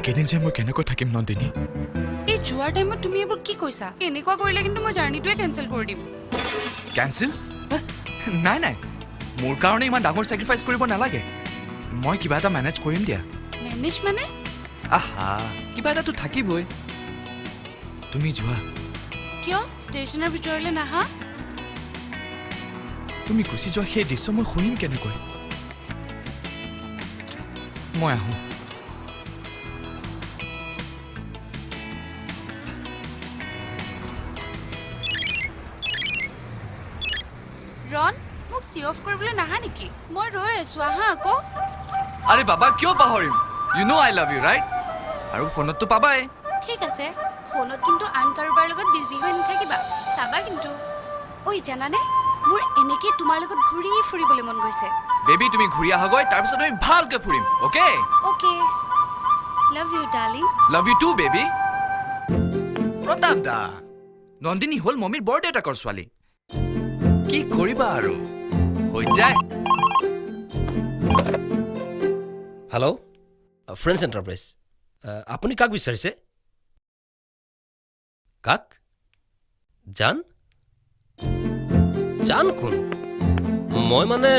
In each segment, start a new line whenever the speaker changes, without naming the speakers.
এইকেইদিন যে মই কেনেকৈ থাকিম নন্দিনী?
এই যোৱাৰ টাইমত তুমি এইবোৰ কি কৈছা? এনেকুৱা কৰিলে কিন্তু মই জাৰ্ণিটোৱে কেঞ্চেল কৰি দিম।
কেঞ্চেল? নাই নাই, মোৰ কাৰণে ইমান ডাঙৰ ছেক্ৰিফাইচ কৰিব নালাগে। মই কিবা এটা মেনেজ কৰিম দিয়া।
মেনেজ মানে?
আহা, কিবা এটাতো থাকিবই। তুমি যোৱা।
কিয় ষ্টেচনৰ ভিতৰলৈ নাহা?
তুমি গুচি যোৱা সেই দৃশ্য মই সহিম কেনেকৈ? মই আহোঁ।
ৰন, মোক চি অফ কৰিবলৈ নাহা নেকি? মই ৰৈ আছো, আহা আকৌ।
আৰে বাবা, কিয় পাহৰিম? You know I love you, right? আৰু ফোনততো পাবাই।
ঠিক আছে, ফোনত কিন্তু আন কাৰোবাৰ লগত বিজি হৈ নাথাকিবা, চাবা কিন্তু। ঐ জানানে, মোৰ এনেকৈ তোমাৰ লগত ঘূৰি ফুৰিবলৈ মন গৈছে।
বেবী, তুমি ঘূৰি আহাগৈ, তাৰপিছত আমি ভালকৈ ফুৰিম। Okay?
Okay, love you darling.
Love you too baby. Pratap দা, নন্দিনী হ'ল মমীৰ বৰদেউতাকৰ ছোৱালী। কি কৰিবা আৰু, হৈ যায়।
হেল্ল', ফ্ৰেণ্ডছ এণ্টাৰপ্ৰাইজ, আপুনি কাক বিচাৰিছে? কাক? জান? জান কোন? মই মানে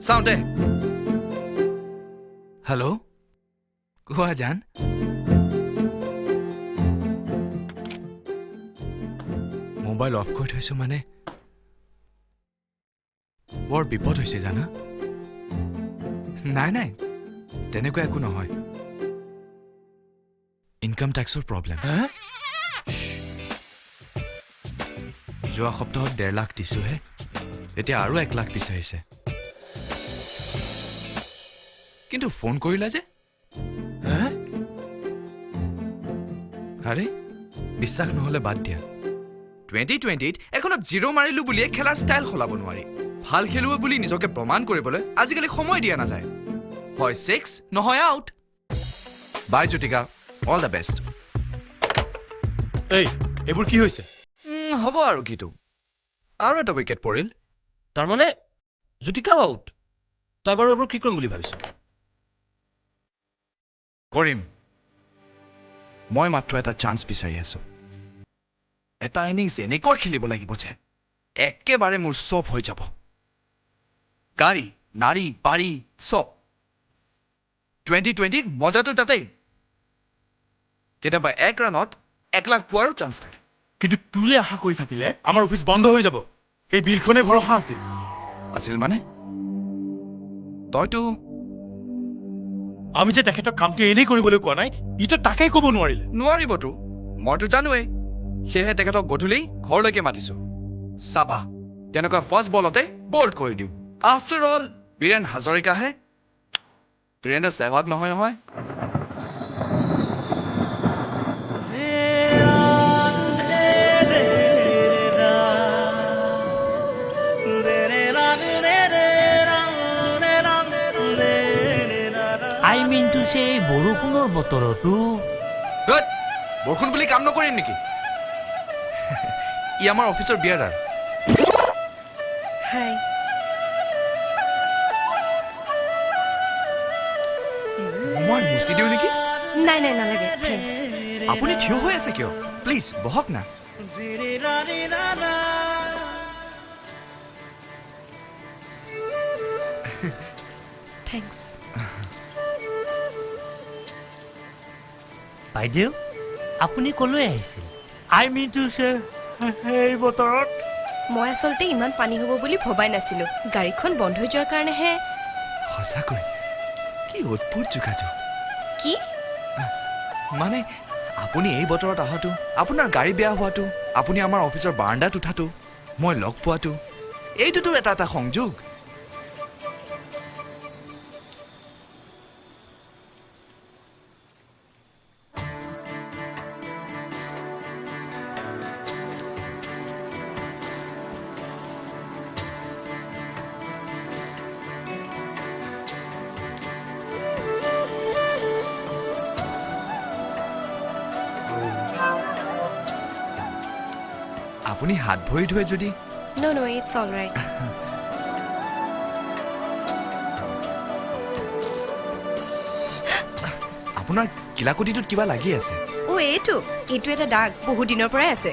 চাওঁ দে। হেল্ল', কোৱা জান। মোবাইল অফ কৰি থৈছোঁ মানে বৰ বিপদ হৈছে জানা। নাই নাই, তেনেকুৱা একো নহয়। ইনকাম টেক্সৰ প্ৰব্লেম। যোৱা সপ্তাহত 1.5 লাখ দিছোঁহে, এতিয়া আৰু 1 লাখ বিচাৰিছে। কিন্তু ফোন কৰিলা যে? আৰে বিশ্বাস নহ'লে বাদ দিয়া। 2020ত এখনত 0 মাৰিলো বুলিয়ে খেলাৰ ষ্টাইল সলাব নোৱাৰি। ভাল খেলুৱৈ বুলি নিজকে প্ৰমাণ কৰিবলৈ আজিকালি সময় দিয়া নাযায়। হয় 6, নহয় out. Bye Jyotika, all the best.
এই এইবোৰ কি হৈছে?
হ'ব আৰু কিটো, আৰু এটা উইকেট পৰিল।
তাৰমানে জ্যোতিকাও আউট। তই বাৰু এইবোৰ কি কৰিম বুলি ভাবিছ?
কৰিম, মই মাত্ৰ এটা চান্স বিচাৰি আছো। এটা ইনিংছ এনেকুৱা খেলিব লাগিব যে একেবাৰে মোৰ চব হৈ যাব। গাড়ী, নাৰী, বাৰী চব। 2020ৰ মজাটো তাতেই। কেতিয়াবা 1 ৰানত 1 লাখ পোৱাৰো চান্স থাকে।
কিন্তু তোলে আশা কৰি থাকিলে আমাৰ অফিচ বন্ধ হৈ যাব। এই বিলখনে ভৰসা আছিল।
আছিল মানে? তইতো
আমি যে তেখেতক কামটো এনেই কৰিবলৈ কোৱা নাই, ইটো তাকেই ক'ব নোৱাৰিলে।
নোৱাৰিবতো, মইতো জানোৱেই। সেয়েহে তেখেতক গধূলি ঘৰলৈকে মাতিছোঁ। চাবা, তেনেকুৱা ফাৰ্ষ্ট বলতে বল্ড কৰি দিওঁ। আফটাৰ অল বীৰেণ হাজৰিকাহে, বীৰেন্দ্ৰ ছেহৱাগ নহয় নহয়।
I mean to say, বৰষুণৰ বতৰতো।
বৰষুণ বুলি কাম নকৰিম নেকি? ই আমাৰ অফিচৰ বিয়াৰাৰ।
হাই।
মই মুচি দিওঁ নেকি?
নাই নাই, নালাগে, thanks.
আপুনি থিয় হৈ আছে কিয়? প্লিজ বহক না।
Thanks.
বাইদেউ, আপুনি ক'লৈ আহিছিল? I mean to say, এই বতৰত?
মই আচলতে ইমান পানী হ'ব বুলি ভবাই নাছিলোঁ। গাড়ীখন বন্ধ হৈ যোৱাৰ কাৰণেহে।
সঁচাকৈ কি অদ্ভুত যোগাযোগ।
কি
মানে আপুনি এই বতৰত অহাটো, আপোনাৰ গাড়ী বেয়া হোৱাটো, আপুনি আমাৰ অফিচৰ বাৰাণ্ডাত উঠাটো, মই লগ পোৱাটো, এইটোতো এটা এটা সংযোগ। আপুনি হাত ভৰি ধুৱে যদি?
No no, it's all right.
আপোনাৰ কিলাকুটিটোত কিবা লাগি আছে।
অ' এইটো এটা দাগ, বহুত দিনৰ পৰাই আছে।